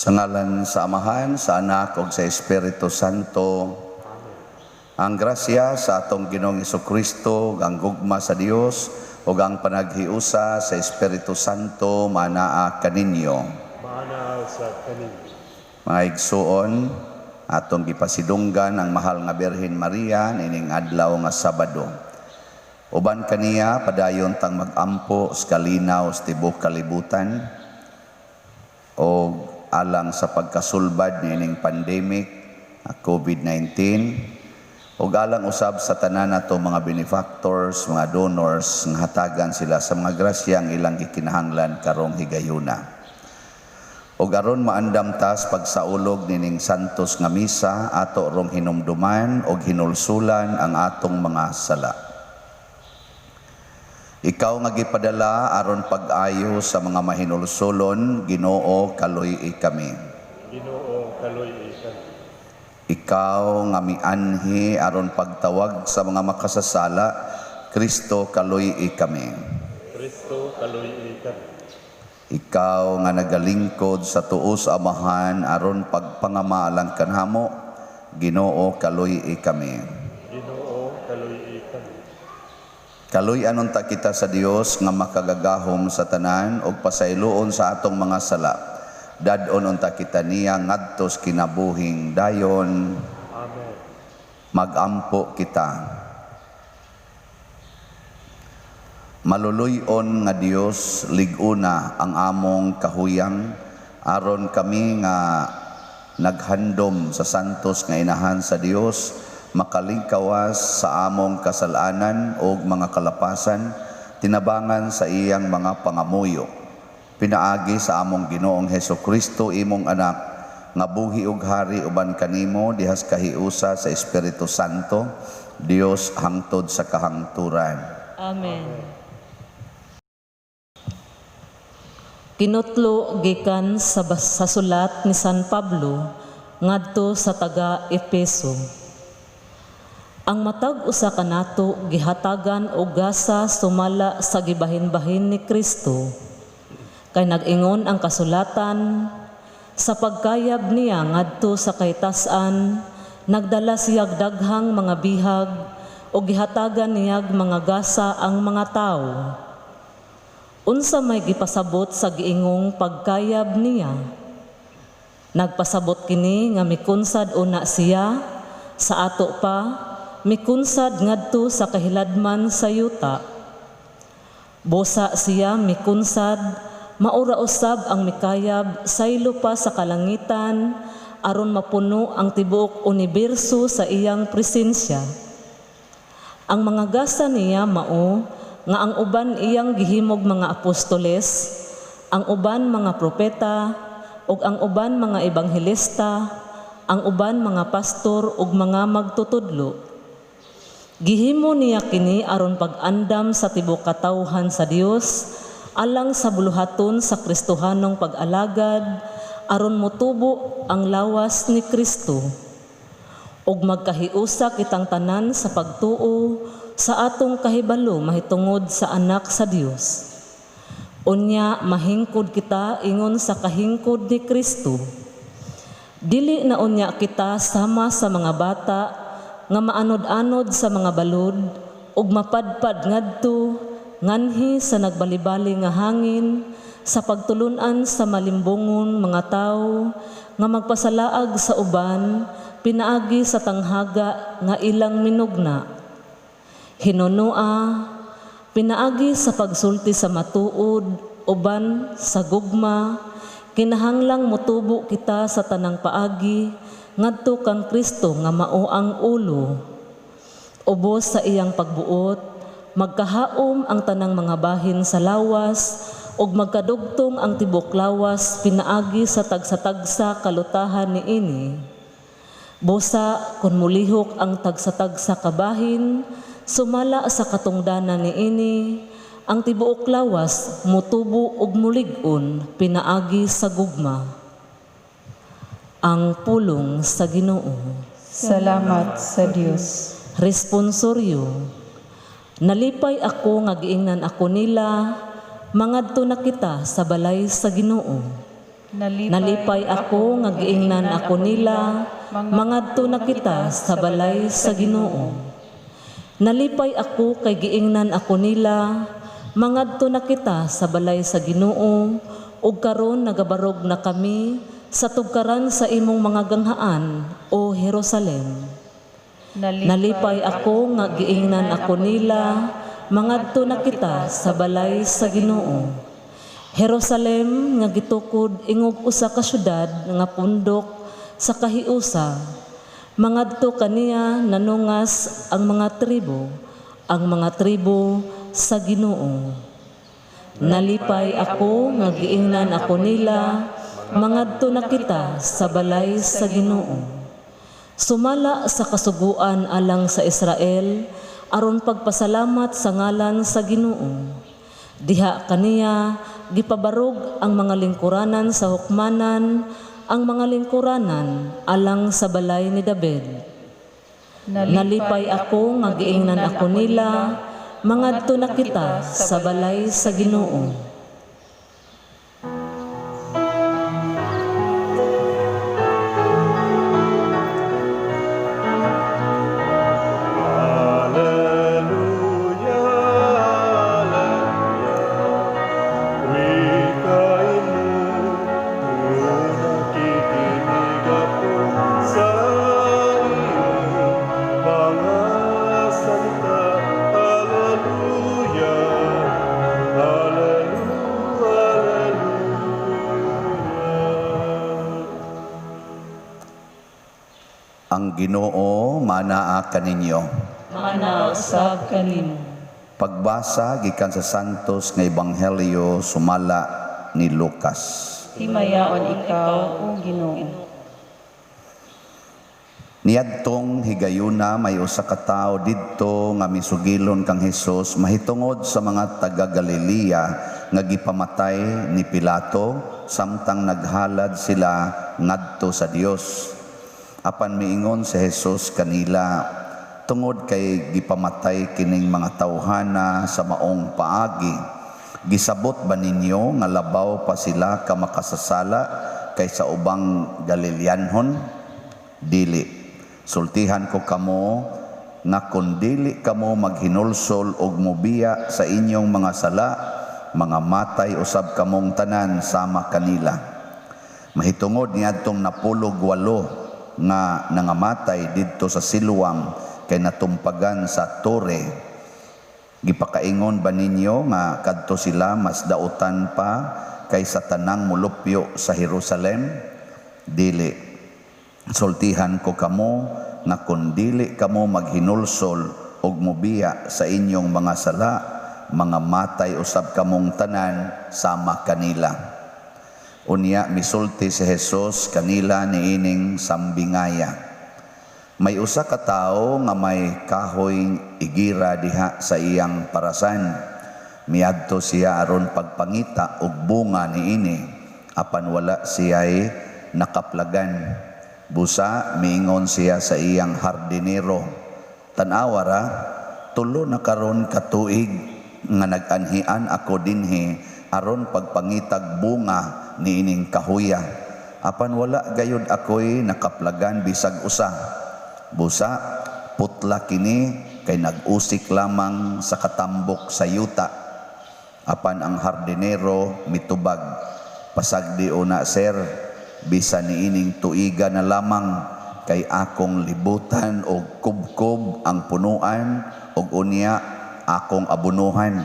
Sa ngalan sa Amahan, sa Anak ug sa Espiritu Santo. Ang grasya sa atong Ginoong Kristo, ang gugma sa Dios ug ang panaghiusa sa Espiritu Santo manaa kaninyo. Maanaa sa kaninyo. Mga igsuon, atong gipasidunggan ang mahal nga Birhen Maria nining adlaw nga Sabado. Uban kaniya, padayon tang magampo sa kalinaw sa tibuok kalibutan o alang sa pagkasulbad niining pandemic COVID-19 ug alang usab sa tanan nato mga benefactors, mga donors nga hatagan sila sa mga grasya ang ilang gikinahanglan karong higayuna. Ug aron maandam tas pagsaulog nining santos nga misa, ato rong hinumduman og hinulsulan ang atong mga sala. Ikaw nga gipadala aron pag-ayo sa mga mahinulsulon, Ginoo, kaluy-i kami. Ginoo, kaluy-i kami. Ikaw nga mianhi aron pagtawag sa mga makasasala, Kristo, kaluy-i kami. Kristo, kaluy-i kami. Ikaw nga nagalingkod sa tuo sa Amahan aron pagpangama alang kanamo, Ginoo, kaluy-i kami. Ginoo, kaluy-i kami. Kaluy-an unta kita sa Dios nga makagagahom sa tanan ug pasayloon sa atong mga sala. Dad-on unta kita niya ngadto sa kinabuhing dayon. Amen. Magampo kita. Maluluy-on nga Dios, lig-una ang among kahuyang aron kami nga naghandom sa santos nga inahan sa Dios makalingkawas sa among kasalanan ug mga kalapasan, tinabangan sa iyang mga pangamuyo. Pinaagi sa among Ginoong Heso Kristo, imong anak, nga buhi ug hari uban kanimo dihas kahiusa sa Espiritu Santo, Dios hangtod sa kahangturan. Amen. Kinutlo gikan sa sulat ni San Pablo ngadto sa taga Efeso. Ang matag usa kanato gihatagan og gasa sumala sa gibahin-bahin ni Kristo. Kay nag-ingon ang kasulatan, sa pagkayab niya ngadto sa kahitasan, nagdala siyag daghang mga bihag o gihatagan niyag mga gasa ang mga tawo. Unsa may gipasabot sa giingong pagkayab niya? Nagpasabot kini nga mikunsad una siya sa ato pa mikunsad ngadto sa kahiladman sa yuta. Busa siya mikunsad, maura usab ang mikayab saylo pa sa kalangitan aron mapuno ang tibuok uniberso sa iyang presensya. Ang mga gasa niya mao nga ang uban iyang gihimog mga apostoles, ang uban mga propeta, ug ang uban mga ebanghelista, ang uban mga pastor ug mga magtutudlo. Gihimo niya kini aron pag-andam sa tibuok katawhan sa Dios alang sa buluhaton sa Kristohanong pag-alagad aron motubo ang lawas ni Kristo. Ug magkahiusa kitang tanan sa pagtuo sa atong kahibalo mahitungod sa anak sa Dios. Unya mahingkod kita ingon sa kahingkod ni Kristo. Dili na unya kita sama sa mga bata nga maanod-anod sa mga balod ug mapadpad ngadto nganhi sa nagbalibali nga hangin sa pagtulun-an sa malimbongon mga tawo nga magpasalaag sa uban pinaagi sa tanghaga nga ilang minugna. Hinunua, pinaagi sa pagsulti sa matuod uban sa gugma, kinahanglang motubo kita sa tanang paagi ngadto kang Kristo nga mao ang ulo. Ubos sa iyang pagbuot, magkahaom ang tanang mga bahin sa lawas ug magkadugtong ang tibuok lawas pinaagi sa tagsa-tagsa kalutahan niini. Busa kun mulihok ang tagsa-tagsa kabahin sumala sa katungdanan niini, ang tibuok lawas mutubo ug mulig-on pinaagi sa gugma. Ang pulong sa Ginoo. Salamat sa Dios. Responsoryo. Nalipay ako nga giingnan ako nila, mangadto na kita sa balay sa Ginoo. Nalipay ako nga giingnan ako nila, mangadto na kita sa balay sa Ginoo. Nalipay ako kay giingnan ako nila, mangadto na kita sa balay sa Ginoo, ug karon nagabarog na kami sa tugkaran sa imong mga ganghaan, o Jerusalem. Nalipay ako nga giingnan ako nila, mangadto na kita sa balay sa Ginoo. Jerusalem nga gitukod ingog usa ka syudad nga pundok sa kahiusa. Mangadto kaniya nanungas ang mga tribo sa Ginoo. Nalipay ako nga giingnan ako nila, mangadto na kita sa balay sa Ginoo. Sumala sa kasuguan alang sa Israel, aron pagpasalamat sa ngalan sa Ginoo. Diha kaniya gipabarog ang mga lingkuranan sa hukmanan, ang mga lingkuranan alang sa balay ni David. Nalipay ako nga giingnan ako nila, mangadto na kita sa balay sa Ginoo. Alleluia, Alleluia. Wikain mo, nakikinig ako sa iyong mga salita. Alleluia, Alleluia, Alleluia. Ang Ginoo manaa kaninyo. Mana usab kanimo. Pagbasa gikan sa Santos nga Ebanghelyo sumala ni Lucas. Himayaon ikaw, o Ginoo. Niadtong higayuna may usa ka tawo didto nga misugilon kang Hesus mahitungod sa mga taga Galilea nga gipamatay ni Pilato samtang naghalad sila ngadto sa Dios. Apan miingon si Hesus kanila, tungod kay gipamatay kining mga tawhana sa maong paagi, gisabot ba ninyo nga labaw pa sila ka makasasala kaysa ubang Galileanhon? Dili. Sultihan ko kamo nga kun dili kamo maghinulsol og mobiya sa inyong mga sala, mga matay usab kamong tanan sama kanila. Mahitungod niadtong 18 nga nangamatay didto sa Siloam kay natumpagan sa tore. Gipakaingon ba ninyo nga kadto sila mas dautan pa kaysa tanang mulupyo sa Jerusalem? Dili. Sultihan ko kamo nga kun dili kamo maghinulsol og mobiya sa inyong mga sala, mga matay usab kamong tanan sama kanila. Unya misulti si Jesus kanila niining sambingaya. May usa ka tawo nga may kahoy igira diha sa iyang parasan. Miadto siya aron pagpangita og bunga niini, apan wala siya'y nakaplagan. Busa miingon siya sa iyang hardinero, tan-awa ra, tulo na karon ka tuig nga nag-anhian ako dinhi aron pagpangitag bunga niining kahuya, apan wala gayud ako'y nakaplagan bisag usa. Busa putla kini kay nag-usik lamang sa katambok sa yuta. Apan ang hardinero mitubag, pasagdi una sir, bisan niining tuiga na lamang kay akong libutan og kubkob ang punuan og unya akong abunuhan.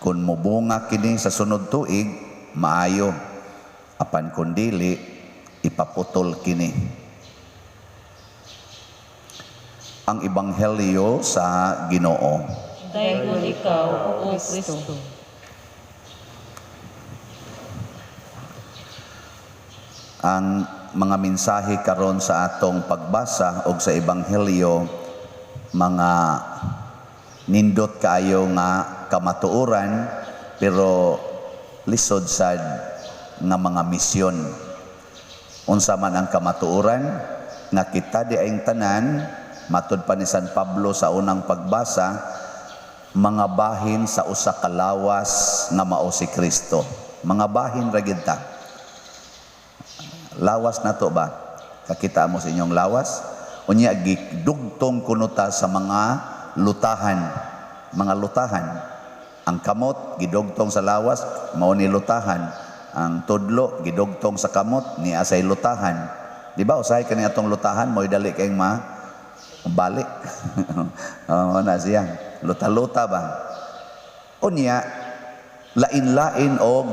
Kun mobunga kini sa sunod tuig, maayo. Apan kun dili, ipaputol kini. Ang Ebanghelyo sa Ginoo. Daygon ikaw, O Kristo. Ang mga mensahe karon sa atong pagbasa og sa Ebanghelyo, mga nindot kaayo nga kamatuoran pero lisod sad nga mga misyon. Unsa man ang kamatuoran nga kita di aing tanan, matud pa ni San Pablo sa unang pagbasa, mga bahin sa usa ka lawas nga mao si Kristo. Mga bahin ra gid ta. Lawas nato ba? Kakita mo sa inyong lawas? Unya gidugtong kuno ta sa mga lutahan, mga lutahan. Ang kamot gidugtong sa lawas, mao ni lutahan. Ang tudlo gidugtong sa kamot, ni asay lutahan. Di ba usahay kani atong lutahan mo'y dali kayong ma balik. Oh, na siya. Luta-luta ba? Unya lain-lain og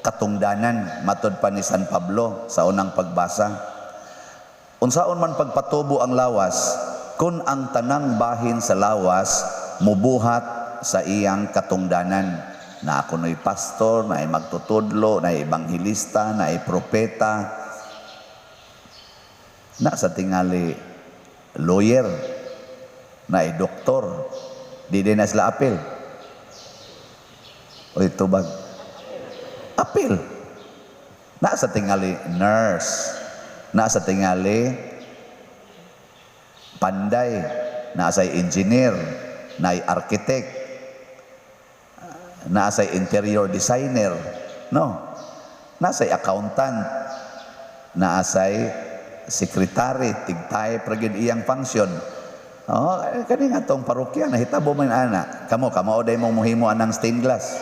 katungdanan matod pa ni San Pablo sa unang pagbasa. Unsaon man pagpatubo ang lawas kung ang tanang bahin sa lawas mubuhat sa iyang katungdanan? Na ako no'y pastor, na magtutudlo, na ebanghelista, na propeta, na sa tingali lawyer, na doktor, di din na sila apil. Oy, tubag. Apil. Na sa tingali nurse, na sa tingali panday, na sa engineer, na architect, na sa interior designer, no? Na sa accountant, na say secretary, tigtay pra gyud iyang function. Oh, kani nga tong parokya nahitabo man ana. Kamo kamao day mong muhimo anang stained glass.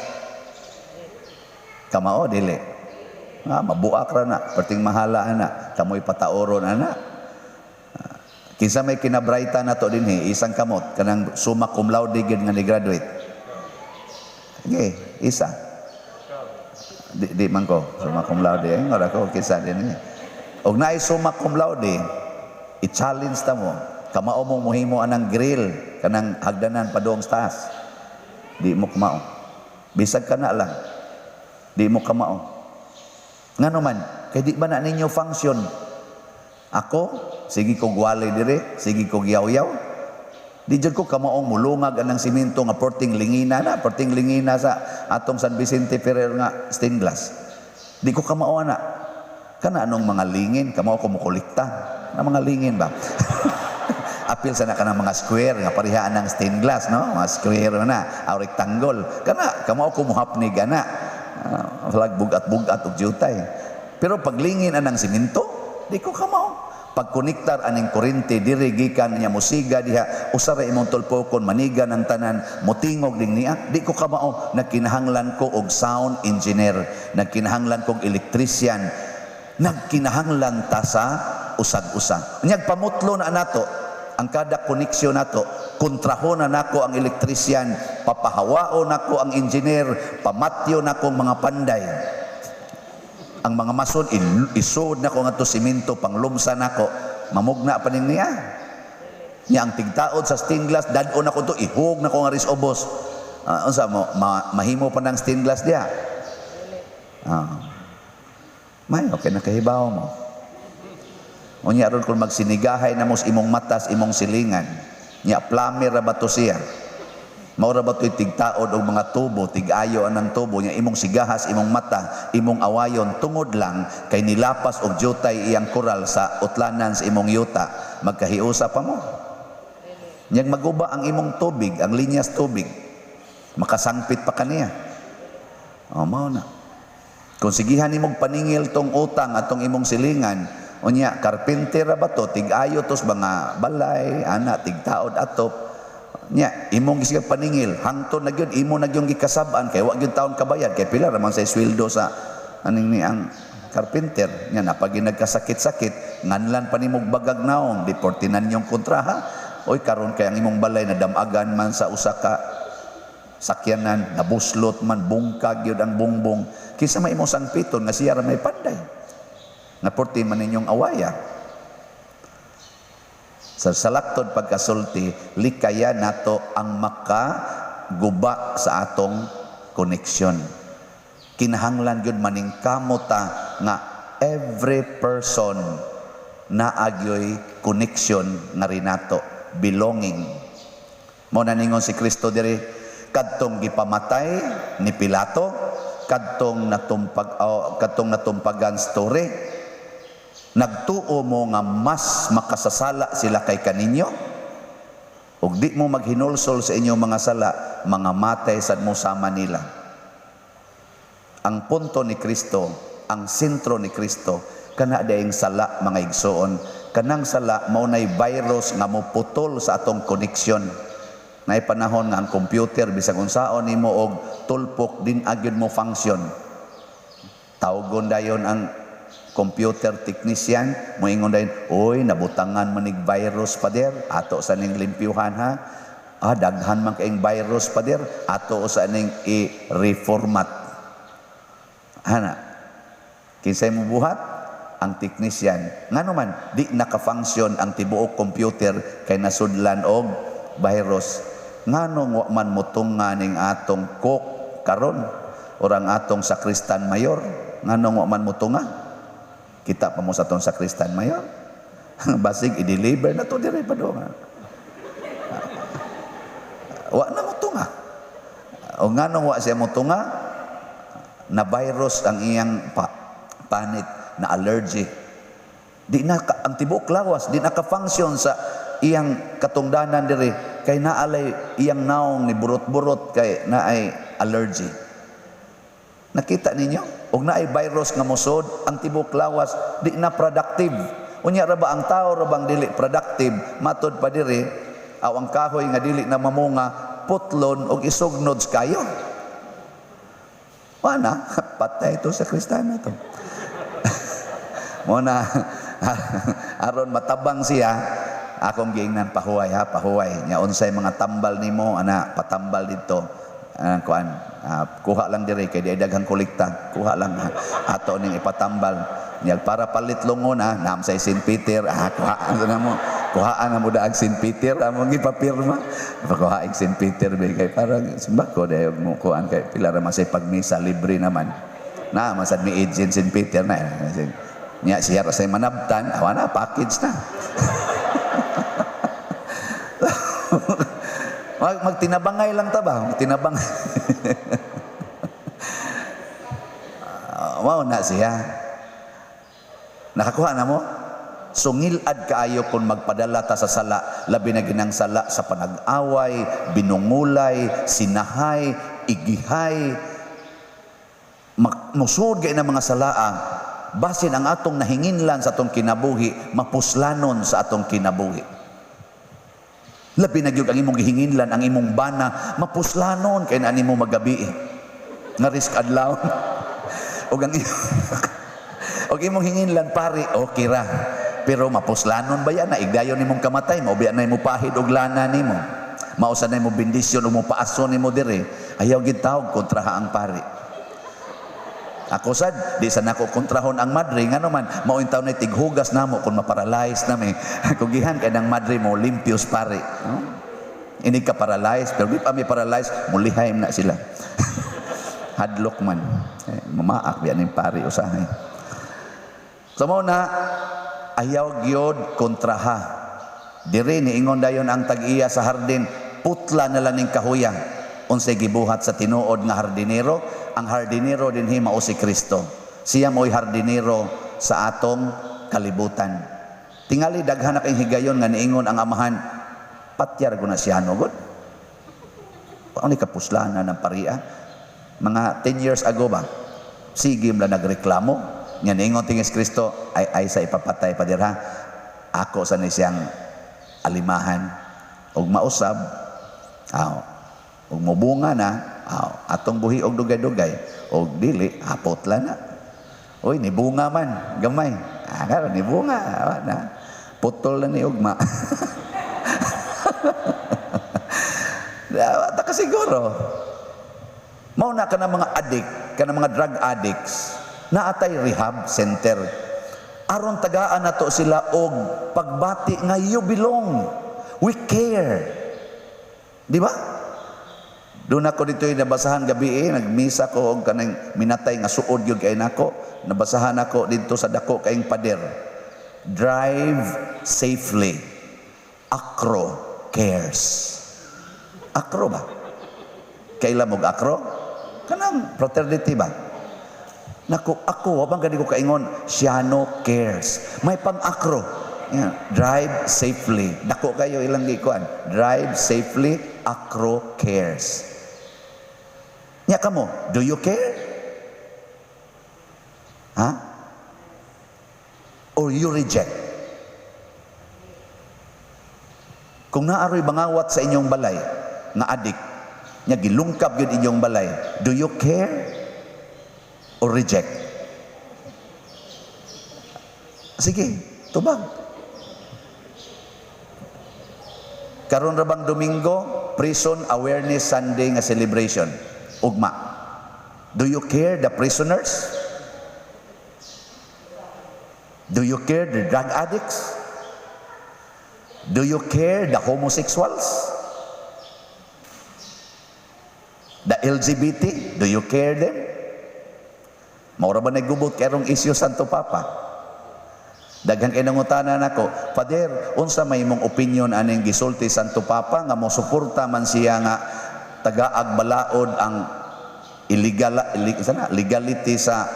Kamao dili. Ah, mabuak ra na, perting mahala ana, kamoy pataoron ana. Ah, kinsa may kinabrayta na to dinhi, isang kamot kanang summa cum laude gyud nga ni graduate. Okay, isa. Di, di man ko summa cum laude, eh, ora ko kinsa dinhi. Og naay summa cum laude, i-challenge ta mo. Kamao mo muhimo anang grill kanang hagdanan padung sa taas. Di mo kamao. Bisag ka na lang. Di mo kamao. Ngano man, kay di ba na ninyo function? Ako, sige kog wali dire, sige kog yaw-yaw. Di jud ko kamaong mulungag anang simento nga porting lingina na, porting lingina sa atong San Vicente Ferrer nga stained glass. Di ko kamao ana. Kana anong mga lingin, kamao ko mokolekta. Na mga lingin ba? Apil sa na kanang mga square nga parihaan ng stained glass, no? Mga square na, aw rectangle. Kana kamao ko muhapnig ana. Flag bugat-bugat og jutay. Pero paglingin anang simento, di ko kamao. Pagkonektar aning kuryente diri gikan niya musiga diha, usa ra imong tulpokon maniga ng tanan, motingog ding niya, di ko kamao. Nagkinahanglan ko og sound engineer, nagkinahanglan kog electrician, nagkinahanglan ta sa usag-usa. Unyag pamutlo na nato ang kada koneksyon nato, kontrahon na nako ang electrician, papahawao nako ang engineer, pamatyo nako ang mga panday. Ang mga mason, isod nako nga to simento, panglumsa nako, mamugna pa ning niya. Nya ang tigtaod sa stained glass, dad-on nako to, ihug nako nga ris ubos. Unsa mo, mahimo pa ng stained glass diha? May okay nakahibaw mo. Unya ron kung magsinigahay na mo sa imong matas, imong silingan. Nya plumber ra ba to siya? Mao ra ba to'y tigtaod og mga tubo, tig-ayo anang tubo nya imong sigahas imong mata, imong awayon tungod lang kay nilapas og jutay iyang koral sa utlanan sa imong yuta, magkahiusa pa mo. Nyag maguba ang imong tubig, ang linyas tubig, makasangpit pa kaniya. O, mao na. Kung sigihan nimong paningil tong utang atong imong silingan, unya karpenter ra ba to, tig-ayo tos mga balay, ana tigtaod atop. Nya imong gisigag paningil, hangtod na gyud imo na gyud gikasab-an kay wa gyud taon kabayad kay pila ra man sa sweldo sa aning ni ang carpenter. Nya napagi nagkasakit-sakit, nganlan pa nimog bagag naong, di portinan yung kontraha. Oy karon kay ang imong balay nadamagan man sa usa ka sakyanan, nabuslot man, bungkag yun ang bungbong. Kinsa may imong sangpiton nga siya ra may panday. Nga porti man ninyong awaya. Sa salaktod pagkasulti, likaya nato ang makaguba sa atong connection. Kinahanglan gyud maningkamot ta nga every person naagyoy connection nga rinato, belonging. Mao na ningon si Kristo diri, kadtong gipamatay ni Pilato, kadtong natumpagan story, nagtuo mo nga mas makasasala sila kay kaninyo, ug di mo maghinulsol sa inyong mga sala, mga matay sad mo sama nila. Ang punto ni Kristo, ang sentro ni Kristo, Kana diayng sala, mga igsoon, kanang sala mao nay virus nga moputol sa atong connection. Nay panahon nga ang computer, bisag unsaon nimo og tulpok, din agyud mo function. Tawgon dayon ang computer technician, moingon dayon, "Oy, nabutangan manig virus, pader, ato sa ning limpyuhan ha. Ah, daghan man kaing virus, pader, ato sa ning i-reformat." Ana, kinsay mo buhat? Ang technician. Ngano man di naka-function ang tibuok computer kay nasudlan og virus? Nganong wa man motunga ning atong cook karon or ang atong sakristan mayor? Nganong wa man motunga? Kita pa mo sa atong sakristan mayor. Basig i-deliver na to dire pa do. Wa na motunga. O nganong wa siya motunga? Na virus ang iyang panit, na allergy. Di na ang tibuok lawas di na ka-function sa iyang katungdanan diri kay naalay iyang naong ni burot-burot kay naay allergy. Nakita ninyo? Og naay virus nga mosod, ang tibuok lawas di na productive. Unya ra ba ang tao ra bang dili productive? Matod pa diri, aw ang kahoy nga dili na mamunga, putlon og isugnod sa kayo. Wala, patay ito sa Kristiyano to. Mo na aron matabang siya, akong giingnan, "Pahuway ha, pahuway. Nya unsay mga tambal nimo ana, patambal dito." Ah, kuan, kuha lang diri kay di daghang kolekta. Kuha lang ha. Ato ning ipatambal. Nya para palit lungon ha, naam sa St. Peter, kuhaan na mo. Kuhaan na mo daag St. Peter, among gipapirma. Pakuha og St. Peter be kay parang simba ko dahil mo kuan kay pila ra man say pagmisa, libre naman. Na masad mi agent St. Peter na. Nya siya ra say manabtan, awa na package na. Magtinabangay lang ta ba? Magtinabangay. Mao na siya. Nakakuha na mo? Sungilad kaayo kung magpadala ta sa sala, labi na ginang sala sa panag-away, binungulay, sinahay, igihay, musud kay na mga salaa, basin ang atong nahinginlan sa atong kinabuhi, mapuslanon sa atong kinabuhi. Labi na gyud ang imong gihinginlan, ang imong bana, mapuslanon kay na nimo magabi. Nga risk adlaw. Og imong hinginlan pari, okay ra. Pero mapuslanon ba yan na igdayon nimong kamatay, maubiya na imo pahid og lana nimo. Mausa na imo bendisyon o mo paaso nimo dire. Ayaw gid tawag kontraha ang pari. Ako sad, di sa nako kontrahon ang madre, ngano man, mao taon na tighugas namo kung maparalyze nami. Kugihan kay nang madre mo limpios pare. No? Ini ka paralyze, pero di pa mi paralyze, mulihay na sila. Hadlok man. Eh, mamaak biya ning pari usahay. So mao na ayaw gyud kontraha. Diri niingon dayon ang tag-iya sa hardin, putla na lang ning kahuya. Unsay gibuhat sa tinuod nga hardinero? Ang hardinero dinhi mao si Kristo. Siya mo'y hardinero sa atong kalibutan. Tingali daghan na kayong higayon nga niingon ang amahan, patyar ko na siya no god. Paano ni kapuslanan ng paria? Mga 10 years ago ba? Sige mla nagreklamo. Nga niingon tingis Kristo, ay sa ipapatay pa dirha. Ako sa ni siyang alimahan. Og mausab, aw, og mobunga na, aw, atong buhi og dugay-dugay, og dili, hapot lang na. Uy, nibunga man, gamay. Ah, karon nibunga, awa na. Putol na ni ugma. Dawa ta ka siguro. Mao na ka ng mga addict, ka ng mga drug addicts, naatay rehab center. Aron tagaan nato sila og pagbati nga you belong. We care. Di ba? Doon ako dito yung nabasahan gabi eh, nagmisa ko og kanang minatay nga suod gyud kay nako. Nabasahan ako dito sa dako kaing pader. Drive safely. Acro cares. Acro ba? Kaila mo acro? Kanang fraternity ba? Nako, ako, wabang gani ko kaingon, Siano cares. May pang-acro. Yan. Drive safely. Dako kayo ilang gikuan. Drive safely, acro cares. Nya kamo, do you care? Ha? Or you reject? Kung naaroy bangawat sa inyong balay nga adik, nya gilungkab gyud inyong balay, do you care or reject? Sige, tubag. Karon ra bang Domingo, Prison Awareness Sunday nga celebration. Ugma. Do you care the prisoners? Do you care the drug addicts? Do you care the homosexuals? The LGBT? Do you care them? Maura ba nagubot karong isyu Santo Papa? Daghang kay nangutana nako, Father, unsa may imong opinion aning gisulti Santo Papa nga mosuporta man siya nga tagaag balaod ang illegal, sana, legality sa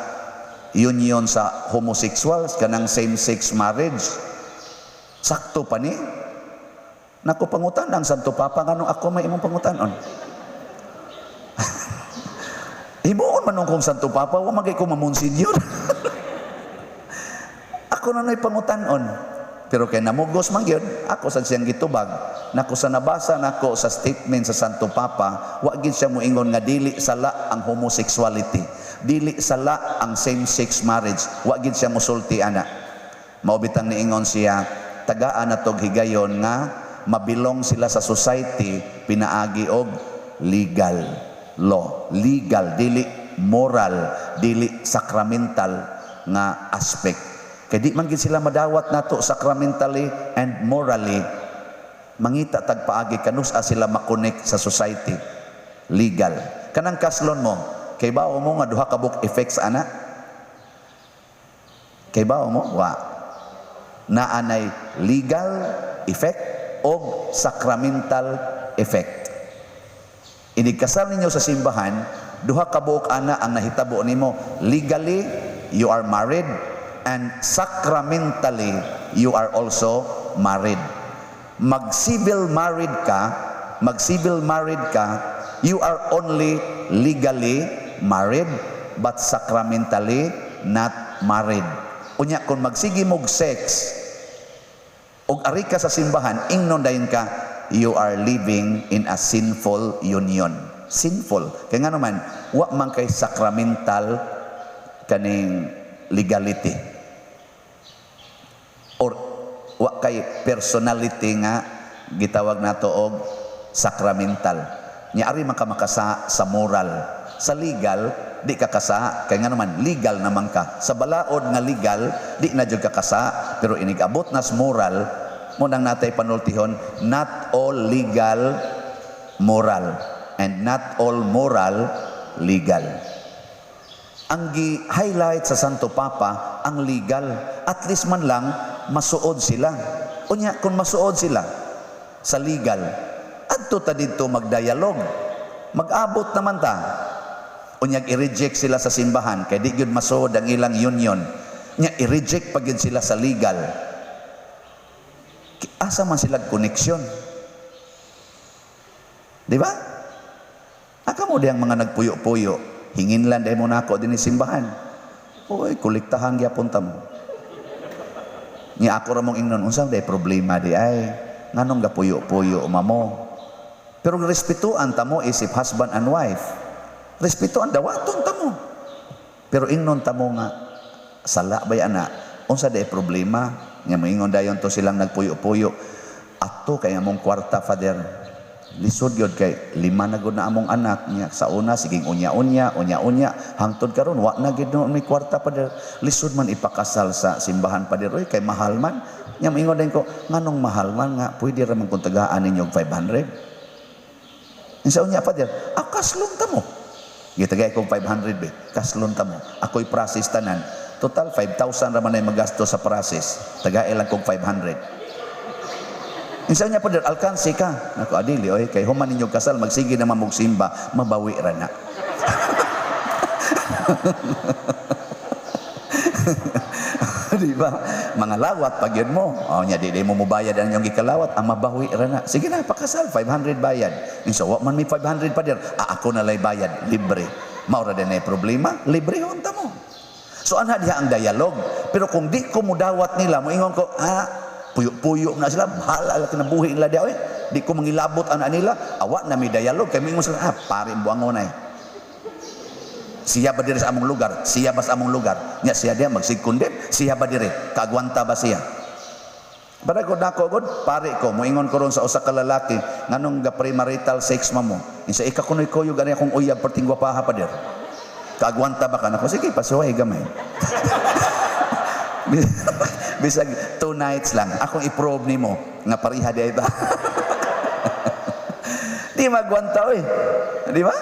union sa homosexuals kanang same-sex marriage? Sakto pa ni? Nako, pangutan ang Santo Papa nganong ako may imong pangutanon. Himuon man kong Santo Papa, wa man kay ko mamonsenyor. Ako na na'y pangutanon. Pero kay namugos man gyud, ako sa siyang gitubag. Nako sa nabasa nako sa statement sa Santo Papa, wa gid siya moingon nga dili sala ang homosexuality, dili sala ang same-sex marriage. Wa gid siya mosulti ana. Mao bitang niingon siya, tagaan na tog higayon nga mabilong sila sa society pinaagi og legal law, legal, dili moral, dili sacramental nga aspect. Kay di man gid sila madawat nato sacramentally and morally. Mangita tag paagi kanus-a sila makonek sa society. Legal. Kanang kaslon mo, kay bao mo nga duha ka book effects ana? Kay bao mo? Wa. Naanay legal effect og sacramental effect. Inig kasal ninyo sa simbahan, duha ka buok ana ang nahitabo nimo. Legally, you are married, and sacramentally, you are also married. Mag-civil married ka, mag-civil married ka, you are only legally married, but sacramentally not married. Unya, kung magsige mog sex, og ari ka sa simbahan, ingnon dayon ka, you are living in a sinful union. Sinful. Kaya nga naman, wa man kay sacramental kaning legality. Or wa kay personality nga gitawag nato og sacramental. Nya ari man ka makasa sa moral. Sa legal, di ka kasa. Kaya nga naman, legal naman ka. Sa balaod nga legal, di na jud ka kasa. Pero inig-abot nas moral, mo nang natay panultihon, not all legal moral and not all moral legal. Ang gi-highlight sa Santo Papa, ang legal. At least man lang, masuod sila. Unya, kung masuod sila sa legal, adto ta didto magdialog. Mag-abot naman ta. Unya, i-reject sila sa simbahan, kay di gyud masuod ang ilang union. Unya, i-reject pa gyud sila sa legal. Asa man sila koneksyon? Di ba? Aka mo diyang mga nagpuyo-puyo, hingin lang dahil mo na ako din simbahan. Uy, kolektahan gyapon ta mo. Nya ako ra mong ingnon, unsa day problema di ay, nganong gapuyo-puyo mamo. Pero respetuan ta mo isip husband and wife. Respetuan dawaton ta mo. Pero ingnon ta mo nga sala bay ana, unsa day problema? Nya moingon dayon to silang nagpuyo-puyo. Ato kay among kwarta, Father. Lisod gyud kay lima na gud na among anak niya. Sa una siging unya-unya, unya-unya hangtod karon wa na gid no may kwarta, Father. Lisod man ipakasal sa simbahan, Father. Oy, kay mahal man. Nya moingon dayon ko, nganong mahal man nga pwede ra man kung tagaan ninyo og 500. Sa unya, Father, ah, kaslon ta mo. Gitagay kong 500 be, kaslon ta mo. Ako'y process tanan. Total 5,000 ra man ay magasto sa process. Tagay lang kong 500. Insa niya, Father, alkansi ka. Nako, adili, oy, kay human ninyo kasal, magsige naman mong simba, mabawi ra na. Di ba? Mga lawat, pag yun mo. O, nya, di mo mubayad ang inyong gikalawat, ang mabawi ra na. Sige na, pakasal, 500 bayad. Insa, wa man may 500 pa dir. Ah, ako na lay bayad, libre. Maura din ay problema, libre honta mo. So ana diha ang dialog. Pero kung di ko mudawat nila, moingon ko, puyo-puyo na sila, bahala la kinabuhi nila diha oy. Di ko mangilabot ana nila, awa na may dialog kay moingon sila, pare buangon ay. Siya ba diri sa among lugar? Siya ba sa among lugar? Nya siya diha magsigkondem, siya ba diri? Kaagwanta ba siya? Para ko nako god, pare ko moingon ko ron sa usa ka lalaki nganong ga premarital sex man mo. Insa ika kunoy koyo gani akong uyab perting gwapaha pa dir. Kaagwanta ba ka nako? Sige, pasuway gamay. Bisag 2 nights lang akong i-prove nimo nga pareha di ba. Di magwanta oy. Di ba?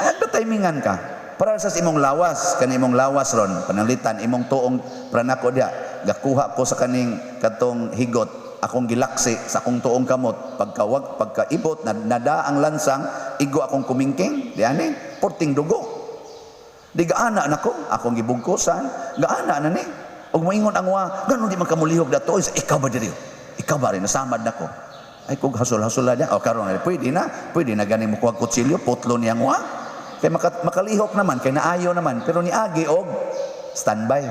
Ay, timingan ka. Para sa imong lawas, kani imong lawas ron, pananglitan imong tuong pranako diha, gakuha ko sa kaning katong higot, akong gilaksi sa akong tuong kamot, pagkawag pagkaibot nada ang lansang, igo akong kumingking, di ani, porting dugo. Di gaana nako, akong gibugkosan, gaana na ni. Ug moingon ang wa, ganon di man kamulihog dato, ikaw ba diri? Ikaw ba rin nasamad nako? Ay kog hasol-hasol niya. O karon pwede na gani mo kuha kutsilyo, putlo niyang wa. Kay makalihok naman, kay naayo naman, pero niagi og standby.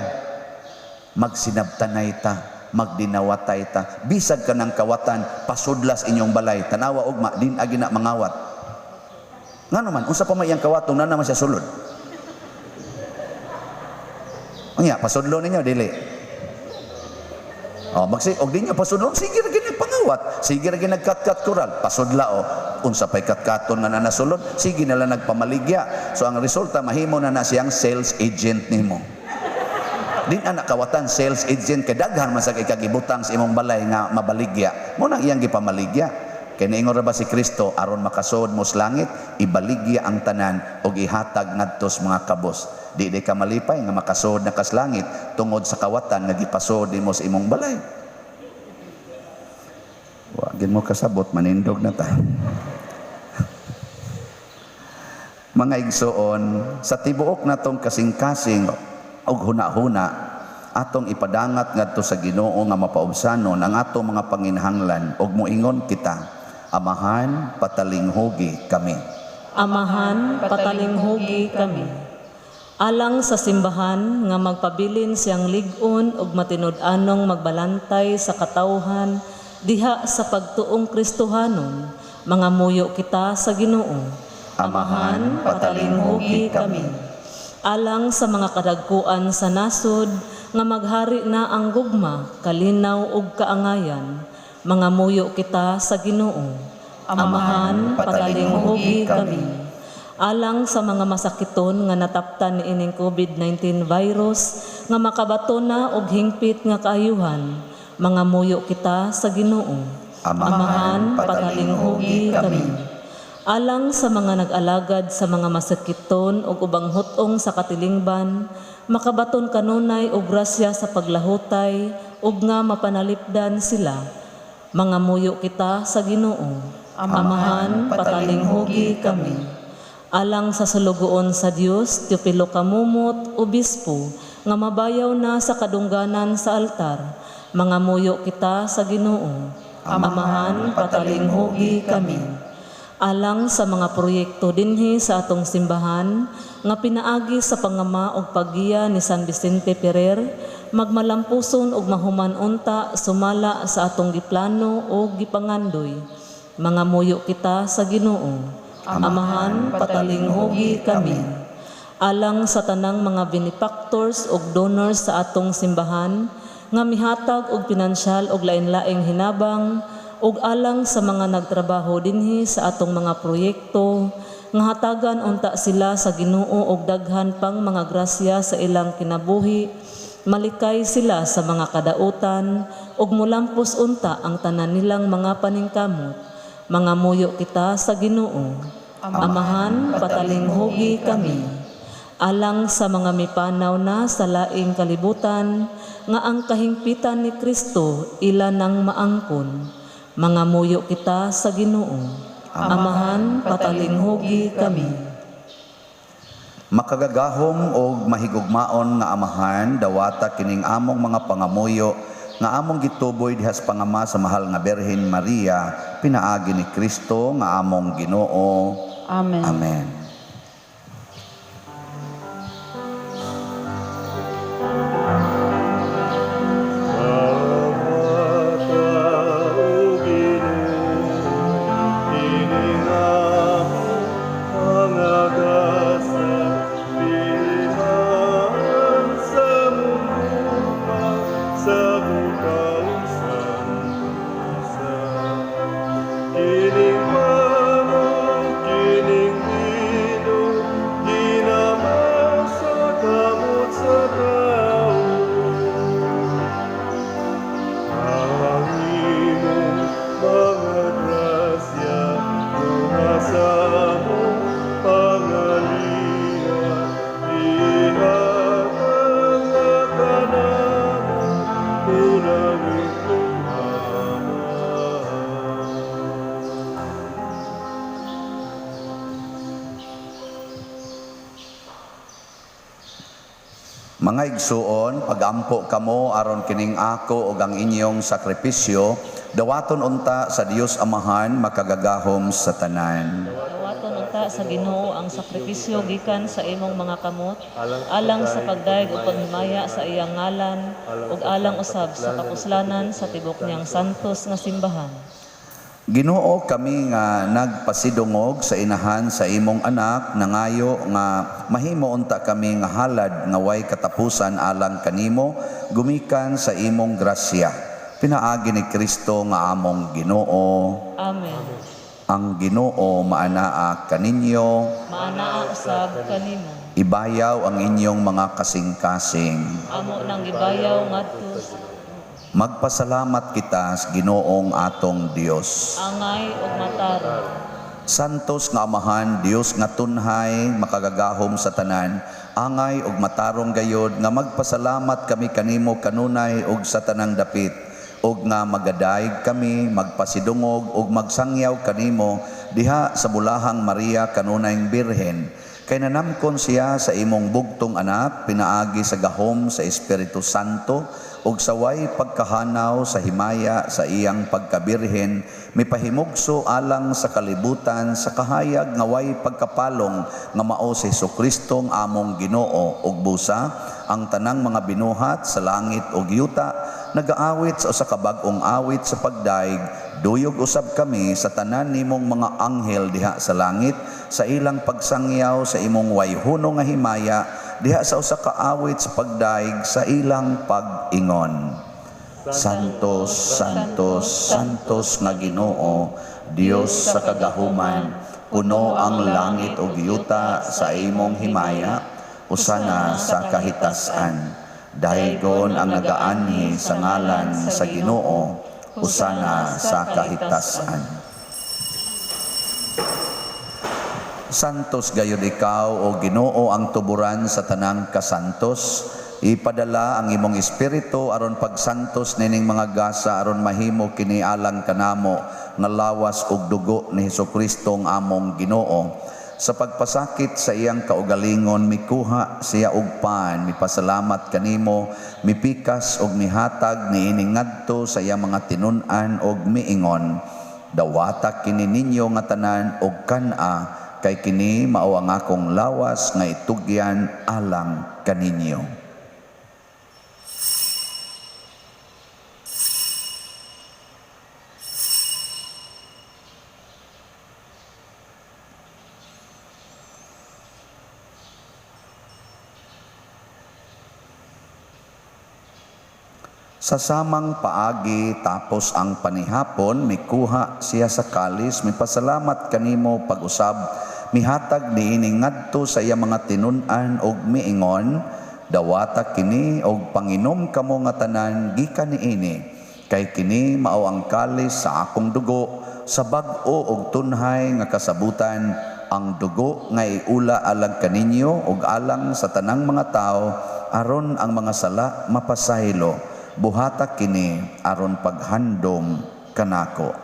Magsinabtanay ta, magdinawatay ta. Bisag ka ng kawatan, pasudlas inyong balay. Tanawa ugma, din agi na mangawat. Ngano man, unsa pa may iyang kawatong na naman siya sulod. Unya, pasudlo ninyo, dili. O, og di nyo pasudlo, sige ra gid nagpangawat, sige ra gid nagkatkat kural, pasudla o, unsa pay katkaton nga nanasulod, sige na lang nagpamaligya. So ang resulta, mahimo na na siyang sales agent nimo. Din anak kawatan sales agent kay daghan man sa ikagibutang sa imong balay nga mabaligya. Mo nang iyang gipamaligya. Kay niingon ra ba si Kristo aron makasuod mo sa langit, ibaligya ang tanan og ihatag ngadto sa mga kabos. Di di ka malipay nga makasuod na kas langit tungod sa kawatan nga gipasuod nimo sa imong balay. Wa gid mo kasabot, manindog na ta. Mga igsoon, sa tibuok natong kasing-kasing og huna-huna, atong ipadangat ngadto sa Ginoo nga mapaubsanon ang atong mga panginhanglan og moingon kita, Amahan, patalinghugi kami. Amahan, patalinghugi kami. Alang sa simbahan nga magpabilin siyang lig-on ug matinud-anong magbalantay sa katawhan diha sa pagtuong Kristohanon, mga muyo kita sa Ginoo. Amahan, patalinghugi kami. Alang sa mga kadagkuan sa nasod nga maghari na ang gugma, kalinaw ug kaangayan, mga muyo kita sa Ginoo. Amahan, patalinghugi kami. Alang sa mga masakiton nga nataptan niining COVID-19 virus nga makabato na og hingpit nga kaayuhan, mga muyo kita sa Ginoo. Amahan, patalinghugi kami. Alang sa mga nag-alagad sa mga masakiton ug ubang hutong sa katilingban, makabaton kanunay og grasya sa paglahutay ug nga mapanalipdan sila. Mga muyo kita sa Ginoo. Amahan, patalinghugi kami. Alang sa sulugoon sa Dios, Teopilo Camomot, obispo, nga mabayaw na sa kadungganan sa altar, mga muyo kita sa Ginoo. Amahan, patalinghugi kami. Alang sa mga proyekto dinhi sa atong simbahan nga pinaagi sa pangama og paggiya ni San Vicente Ferrer, magmalampuson og mahuman unta sumala sa atong giplano og gipangandoy. Mga muyo kita sa Ginoo. Amahan, patalinghugi kami. Alang sa tanang mga benefactors og donors sa atong simbahan nga mihatag og pinansyal og lain-laing hinabang, ug alang sa mga nagtrabaho dinhi sa atong mga proyekto nga hatagan unta sila sa Ginoo og daghan pang mga grasya sa ilang kinabuhi, malikay sila sa mga kadautan ug mulampos unta ang tanan nilang mga paningkamot. Mga muyo kita sa Ginoo. Amahan, patalinghugi kami. Alang sa mga mipanaw na sa laing kalibutan nga ang kahingpitan ni Kristo ila nang maangkon. Mga muyo kita sa Ginoo. Amahan, patalinghugi kami. Makagagahom og mahigugmaon nga Amahan, dawata kining among mga pangamuyo nga among gituboy diha sa pangama sa mahal nga Birhen Maria, pinaagi ni Kristo nga among Ginoo. Amen. Amen. Mga igsuon, pagampo kamo aron kining ako ug ang inyong sakripisyo, dawaton unta sa Dios Amahan makagagahom sa tanan. Dawaton unta sa Ginoo ang sakripisyo gikan sa imong mga kamot, alang sa pagdayeg ug paghimaya sa iyang ngalan, ug alang usab sa kapuslanan sa tibok niyang santos nga simbahan. Ginoo, kami nga nagpasidungog sa inahan sa imong anak, nangayo nga mahimo unta kami nga halad nga way katapusan alang kanimo, gumikan sa imong grasya. Pinaagi ni Kristo nga among Ginoo. Amen. Ang Ginoo maanaa kaninyo. Maanaa usab kanimo. Ibayaw ang inyong mga kasing-kasing. Amo nang gibayaw ngadto sa Magpasalamat kita sa Ginoong atong Dios. Angay ug matarong. Santos nga Amahan, Dios nga tunhay, makagagahom sa tanan, angay ug matarong gayod nga magpasalamat kami kanimo kanunay ug sa tanang dapit, ug nga magadayeg kami, magpasidungog ug magsangyaw kanimo diha sa bulahang Maria kanunayng Birhen. Kay nanamkon siya sa imong bugtong anak, pinaagi sa gahom sa Espiritu Santo, ug saway pagkahanaw sa himaya sa iyang pagkabirhen, mipahimugso alang sa kalibutan sa kahayag nga way pagkapalong nga mao si Hesukristo ang among Ginoo. Ug busa ang tanang mga binuhat sa langit ug yuta nagaawit sa usa ka bag-ong awit sa pagdaig, duyog usab kami sa tanan nimong mga anghel diha sa langit sa ilang pagsangyaw sa imong wayhuno nga himaya diha sa usa ka awit sa pagdaig sa ilang pag-ingon. Santos, Santos, Santos nga Ginoo, Dios sa kagahuman, puno ang langit ug yuta sa imong himaya, usana sa kahitasan. Daygon ang nagaanhi sa ngalan sa Ginoo, usana sa kahitasan. Santos gayud ikaw, o Ginoo, ang tuburan sa tanang kasantos. Ipadala ang imong espiritu aron pagsantos nining mga gasa aron mahimo kini alang kanamo nga lawas ug dugo ni Hesukristo ang among Ginoo. Sa pagpasakit sa iyang kaugalingon, mikuha siya og pan, mipasalamat kanimo, mipikas og mihatag niini ngadto sa iyang mga tinun-an og miingon, dawata kini ninyo nga tanan og kan-a, kay kini mao ang akong lawas nga itugyan alang kaninyo. Sa samang paagi tapos ang panihapon, mikuha siya sa kalis, mipasalamat kanimo pag-usab, mihatag niini ngadto sa iya mga tinun-an og miingon, dawata kini og panginom kamo nga tanan gikan niini, kay kini mao ang kalis sa akong dugo, sa bag-o og tunhay nga kasabutan, ang dugo nga iula alang kaninyo og alang sa tanang mga tawo, aron ang mga sala mapasaylo. Buhata kini aron paghandom kanako.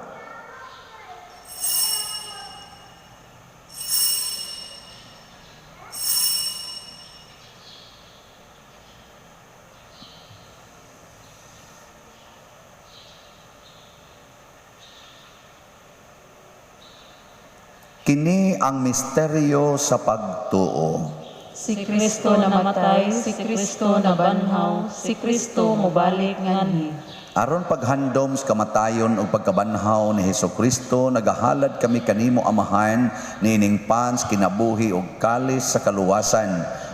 Kini ang misteryo sa pagtuo. Si Kristo namatay, si Kristo nabanhaw, si Kristo mobalik nganhi. Aron paghandom sa kamatayon ug pagkabanhaw ni Hesukristo, nagahalad kami kanimo Amahan niining pans kinabuhi ug kalis sa kaluwasan.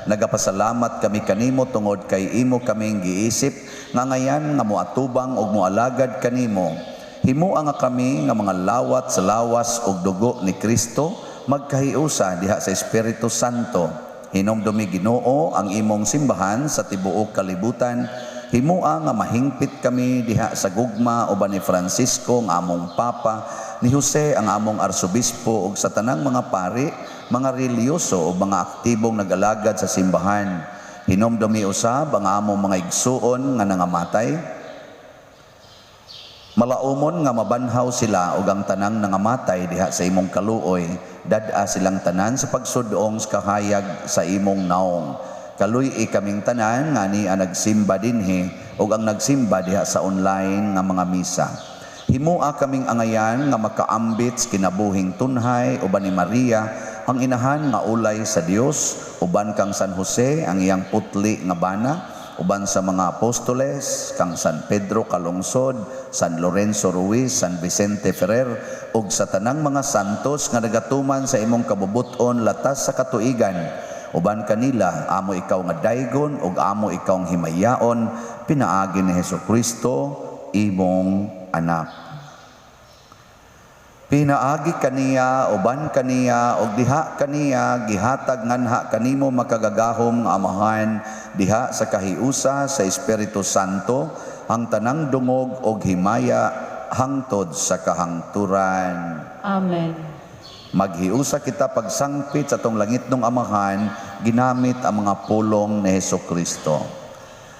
Nagapasalamat kami kanimo tungod kay imo kaming giisip nga ngayan nga moatubang ug moalagad kanimo. Himoa nga kami nga mga lawat sa lawas ug dugo ni Kristo magkahiusa diha sa Espiritu Santo. Hinomdumi Ginoo ang imong simbahan sa tibuok kalibutan. Himoa nga mahingpit kami diha sa gugma uban ni Francisco ang among Papa, ni Jose ang among Arsobispo ug sa tanang mga pari, mga relihiyoso ug mga aktibong nag-alagad sa simbahan. Hinomdumi usab ang among mga igsuon nga nangamatay. Malaumon nga mabanhaw sila ug ang tanang nangamatay diha sa imong kaluoy, dad-a silang tanan sa pagsudong sa kahayag sa imong naong. Kaluy-i kaming tanan nga ni ang nagsimba dinhi ug ang nagsimba diha sa online nga mga misa. Himua kaming angayan nga makaambit sa kinabuhing tunhay uban ni Maria ang inahan nga ulay sa Dios, uban kang San Jose ang iyang putli nga bana, uban sa mga apostoles kang San Pedro Calungsod, San Lorenzo Ruiz, San Vicente Ferrer ug sa tanang mga santos nga nagatuman sa imong kabubut-on latas sa katuigan. Uban kanila amo ikaw nga daygon ug amo ikaw ang himayaon pinaagi ni Hesukristo imong anak. Pinaagi kaniya, uban kaniya, ug diha kaniya, gihatag nganha kanimo makagagahom nga Amahan, diha sa kahiusa sa Espiritu Santo, ang tanang dungog og himaya hangtod sa kahangturan. Amen. Maghiusa kita pagsangpit sa atong langitnong Amahan, ginamit ang mga pulong ni Hesukristo.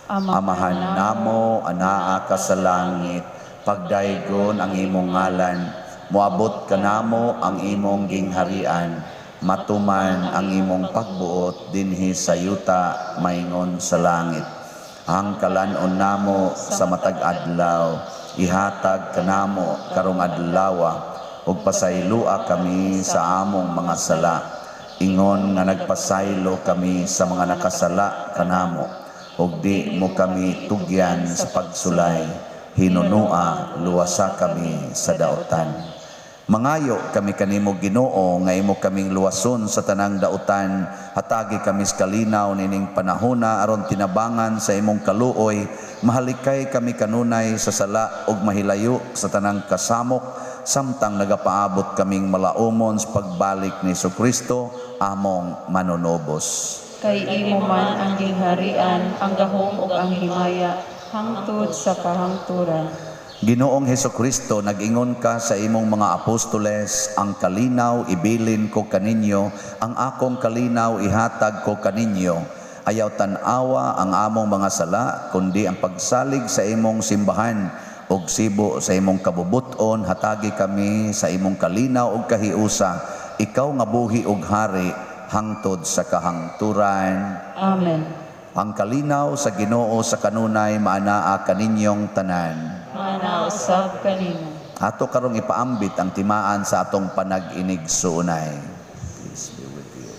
Amahan namo, anaa ka sa langit, pagdaygon ang imong ngalan, moabot kanamo ang imong gingharian, matuman ang imong pagbuot dinhi sa yuta maingon sa langit. Ang kalan-on namo sa matag adlaw, ihatag kanamo karong adlawa, ug pasaylua kami sa among mga sala, ingon nga nagpasaylo kami sa mga nakasala kanamo, ug di mo kami tugyan sa pagsulay, hinunua luwasa kami sa daotan. Mangayo kami kanimo Ginoo nga imo kaming luwason sa tanang dautan, hatagi kami sa kalinaw nining panahona aron tinabangan sa imong kaluoy, mahalikay kami kanunay sa sala ug mahilayo sa tanang kasamok, samtang nagapaabot kaming malaumon sa pagbalik ni Hesukristo among manunubos. Kay imo man ang gingharian, ang gahom ug ang himaya, hangtod sa kahangturan. Ginoong Hesukristo, nag-ingon ka sa imong mga apostoles, ang kalinaw ibilin ko kaninyo, ang akong kalinaw ihatag ko kaninyo. Ayaw tan-awa ang among mga sala, kundi ang pagsalig sa imong simbahan ug sibo sa imong kabubuton, hatagi kami sa imong kalinaw ug kahiusa. Ikaw nga buhi ug hari hangtod sa kahangturan. Amen. Ang kalinaw sa Ginoo sa kanunay maanaa kaninyong tanan. Maanaa usab kanimo. Ato karong ipaambit ang timaan sa atong panag-inig suunay. Peace be with you.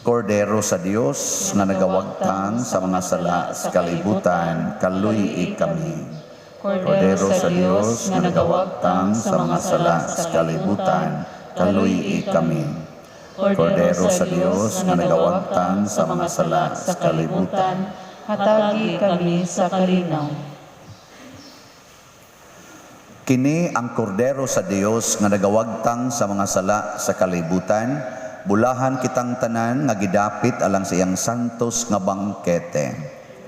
Kordero sa Dios nga nagawagtang sa mga sala sa kalibutan, kaluy-i kami. Kordero sa Dios nga nagawagtang sa mga sala sa kalibutan, kaluy-i kami. Kordero sa Dios nga nagawagtang sa mga sala sa kalibutan, hatagi kami sa kalinaw. Kini ang kordero sa Dios nga nagawagtang sa mga sala sa kalibutan, bulahan kitang tanan nga gidapit alang sa iyang santos nga bangkete.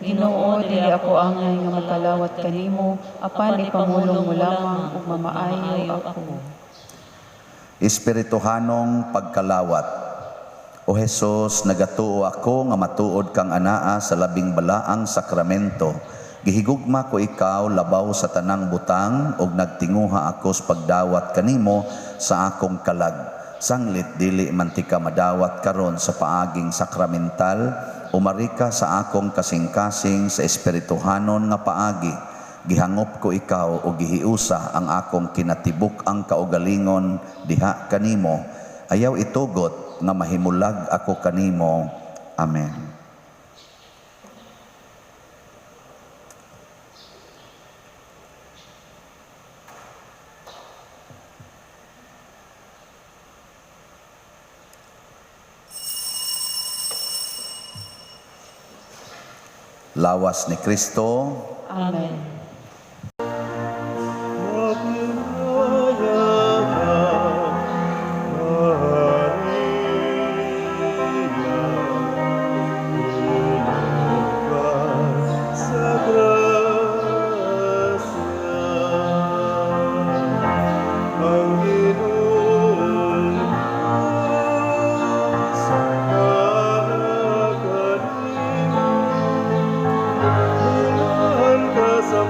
Ginoo, dili ako angay nga makalawat kanimo, apan ipamulong mo lamang ug mamaayo ako. Espirituhanong pagkalawat. O Hesus, nagatuo ako nga matuod kang anaa sa labing balaang sakramento. Gihigugma ko ikaw labaw sa tanang butang ug nagtinguha ako sa pagdawat kanimo sa akong kalag. Sanglit dili man tika madawat karon sa paaging sakramental, umari ka sa akong kasing-kasing sa espirituhanon nga paagi. Gihangop ko ikaw o gihiusa ang akong kinatibuk ang kaugalingon diha kanimo. Ayaw itugot nga mahimulag ako kanimo. Amen. Lawas ni Kristo. Amen. Sa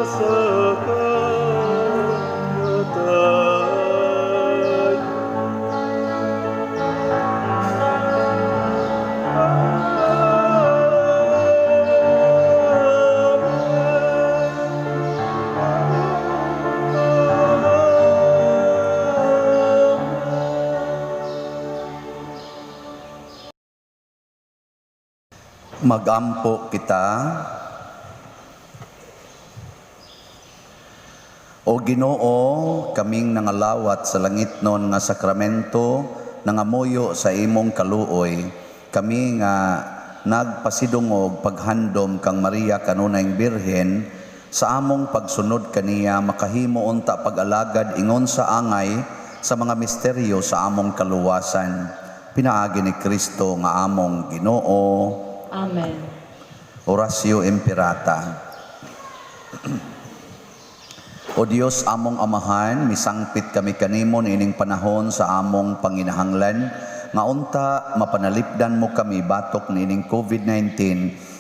sa kamatay. Magampo kita. O Ginoo, kaming nangalawat sa langitnon nga sakramento, nangamuyo sa imong kaluoy, kami nga nagpasidungog paghandom kang Maria kanunayng Birhen, sa among pagsunod kaniya makahimo unta pag-alagad ingon sa angay sa mga misteryo sa among kaluwasan. Pinaagi ni Kristo nga among Ginoo. Amen. Oratio Imperata. O Dios among Amahan, misangpit kami kanimo niining panahon sa among panginahanglan nga unta mapanalipdan mo kami batok niining COVID-19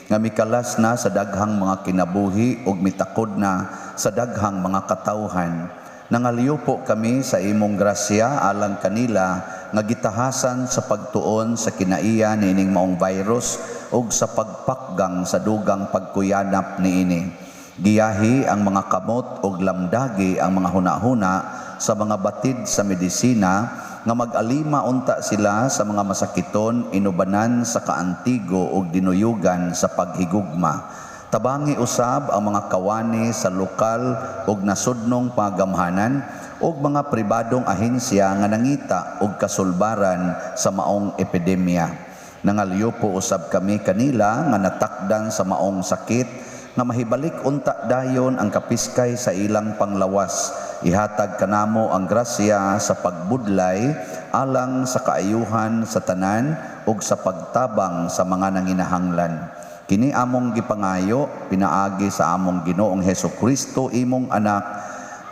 nga mikalas na sa daghang mga kinabuhi ug mitakod na sa daghang mga katawhan. Nangaliw kami sa imong grasya alang kanila nga gitahasan sa pagtuon sa kinaiya niining maong virus ug sa pagpakgang sa dugang pagkuyanap niini. Giyahi ang mga kamot ug lamdagi ang mga hunahuna sa mga batid sa medisina nga mag-alima unta sila sa mga masakiton inubanan sa kaantigo ug dinuyugan sa paghigugma. Tabangi usab ang mga kawani sa lokal ug nasudnong pagamhanan ug mga pribadong ahensya nga nangita og kasulbaran sa maong epidemya. Nangalyupo usab kami kanila nga natakdan sa maong sakit nga mahibalik unta dayon ang kapiskay sa ilang panglawas. Ihatag kanamo ang grasya sa pagbudlay alang sa kaayuhan sa tanan ug sa pagtabang sa mga nanginahanglan. Kini among gipangayo pinaagi sa among Ginoong Hesus Kristo, imong anak,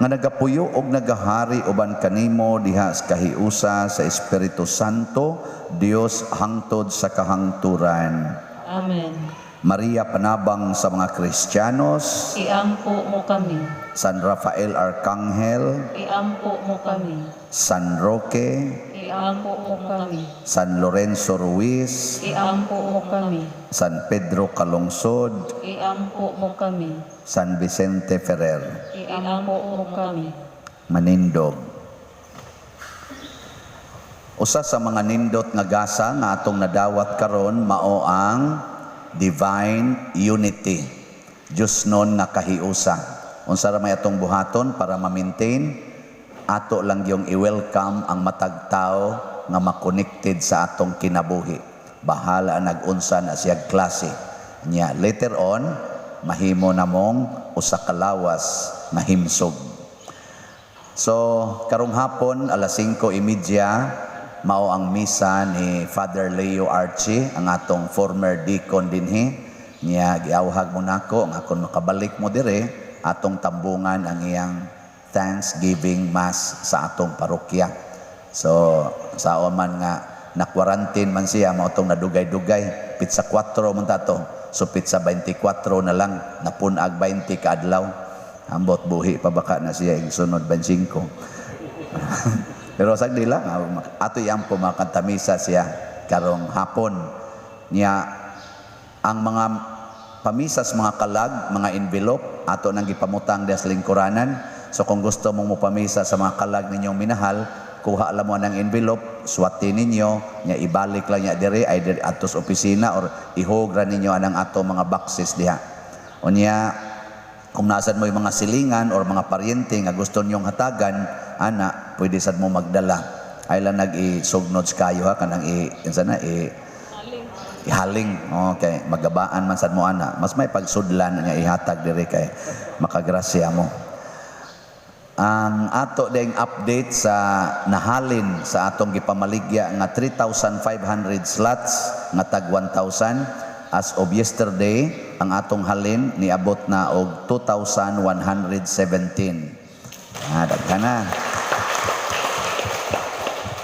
nga nagapuyo og nagahari uban kanimo diha sa kahiusa sa Espiritu Santo, Dios hangtod sa kahangturan. Amen. Maria, panabang sa mga Kristiyanos, Iampo mo kami. San Rafael Arcangel, Iampo mo kami. San Roque, Iampo mo kami. San Lorenzo Ruiz, Iampo mo kami. San Pedro Calungsod, Iampo mo kami. San Vicente Ferrer. Iampo mo kami. Manindog. Usa sa mga nindot nga gasa nga atong nadawat karon mao ang divine unity. Diyos nun nga kahiusa. Unsa ra may atong buhaton para ma-maintain? Ato lang yung i-welcome ang matag tao nga ma-connected sa atong kinabuhi. Bahala nag-unsa na siyag klase. Nya later on mahimo namong usa ka lawas mahimsog. So karong hapon alas 5:30 mao ang misa ni Father Leo Archie, ang atong former deacon dinhi. Niya giawhag mo nako nga kon makabalik mo dire atong tambungan ang iyang Thanksgiving Mass sa atong parokya. So sao man nga na-quarantine man siya, mao tong nadugay-dugay, pitsa 4 man ta to. So pitsa 24 na lang, napunag 20 kaadlaw. Ambot buhi pa baka na siya ing sunod 25. Pero sagdi lang, ato iyang pumakantamisa siya karong hapon. Niya ang mga pamisas, mga kalag, mga envelope, ato nang gipamutang diha sa lingkuranan. So kung gusto mong mupamisa sa mga kalag ninyong minahal, kuha lang mo ng envelope, swati ninyo, nya ibalik lang niya dire, either atos opisina or ihugra ninyo anang ato mga boxes diha. Unya, kung nasad mo yung mga silingan or mga paryente nga gusto ninyong hatagan, ana, pwede sad mo magdala. Ay lang nag-isugnod kayo ha, kanang ihaling. Okay, magabaan man sad mo ana. Mas may pagsudlan nga ihatag diri kay makagrasya mo. Ang ato ding update sa nahalin sa atong gipamaligya nga 3,500 slots nga tag 1,000 as of yesterday, ang atong halin niabot na og 2,117. Daghan na.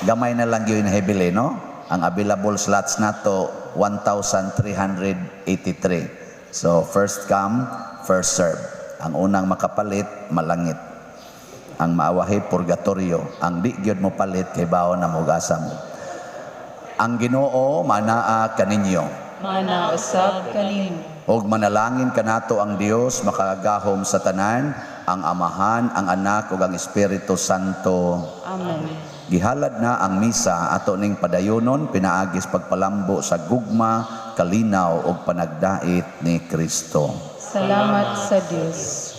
Gamay na lang yun nahibili, no? Ang available slots nato 1,383. So first come, first serve. Ang unang makapalit, malangit. Ang maawahi, purgatorio. Ang di gyud mo palit, kay bawo na mo asa mo. Ang Ginoo manaa kaninyo. Mana usab kanimo. Og manalangin kanato ang Dios makagagahom sa tanan, ang Amahan, ang Anak ug ang Espiritu Santo. Amen. Gihalad na ang misa, ato ning padayonon pinaagis pagpalambo sa gugma, kalinaw ug panagdait ni Kristo. Salamat sa Dios.